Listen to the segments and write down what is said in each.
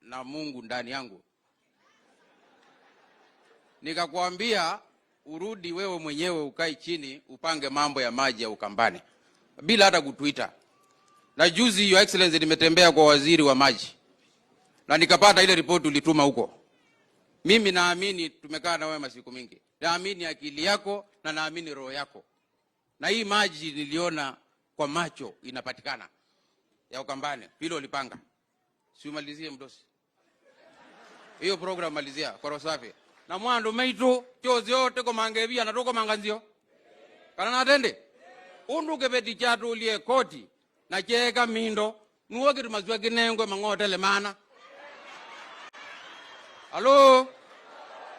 Na Mungu ndani yangu, nikakwambia urudi wewe mwenyewe ukae chini upange mambo ya maji ya Ukambani bila hata kutuita. Na juzi, Your Excellency, nimetembea kwa waziri wa maji na nikapata ile ripoti ulituma huko. Mimi naamini tumekaa na wewe masiku mingi, naamini akili yako na naamini roho yako, na hii maji niliona kwa macho inapatikana ya Ukambani vile ulipanga. Si umalizie, mdosi, hiyo program, malizia kwa roho safi na mwandu maitu chozi yote komangevia na tuko manganzio kana natende undu kebeti chatulie koti na cheka mindo nuo kitu mazwa kinengwe mang'otele mana alo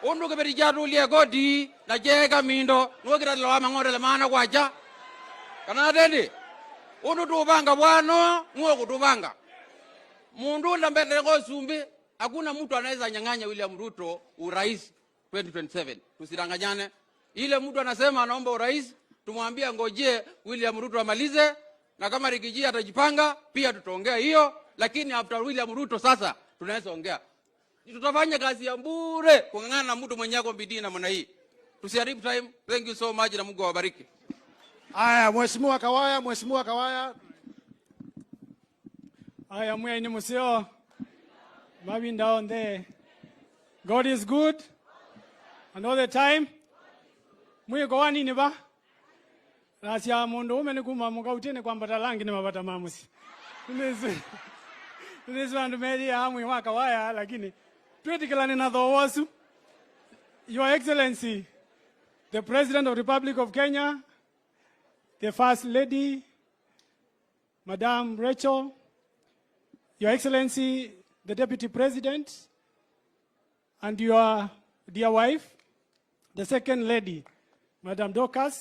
undu kebeti chatulie koti na cheka mindo nuo kitatilowa mang'otele mana kwacha kana natende undu tupanga bwano nuo kutupanga mundu ula sumbi. Hakuna mtu anaweza nyang'anya William Ruto urais 2027. Tusidanganyane. Ile mtu anasema anaomba urais, tumwambie ngojee William Ruto amalize, na kama Riggy G atajipanga pia tutaongea hiyo, lakini after William Ruto sasa tunaweza ongea. Tutafanya kazi ya bure kung'ang'ana na mtu mwenye ako bidii namna hii. Tusiharibu time. Thank you so much na Mungu awabariki. Aya, Mheshimiwa Kawaya, Mheshimiwa Kawaya. Aya, mweni museo mabinda on there. God is good and all the time. Mwiko wa nini ba rasya mundu ume ni kuma mukautine kwambata langi ni mabata mamusi nisi vandu meli amwi wa Kawaya, lakini twetikilani na thowosu. Your Excellency, the President of the Republic of Kenya, the First Lady, Madam Rachel, Your Excellency, the Deputy President, and your dear wife, the Second Lady, Madam Dorcas,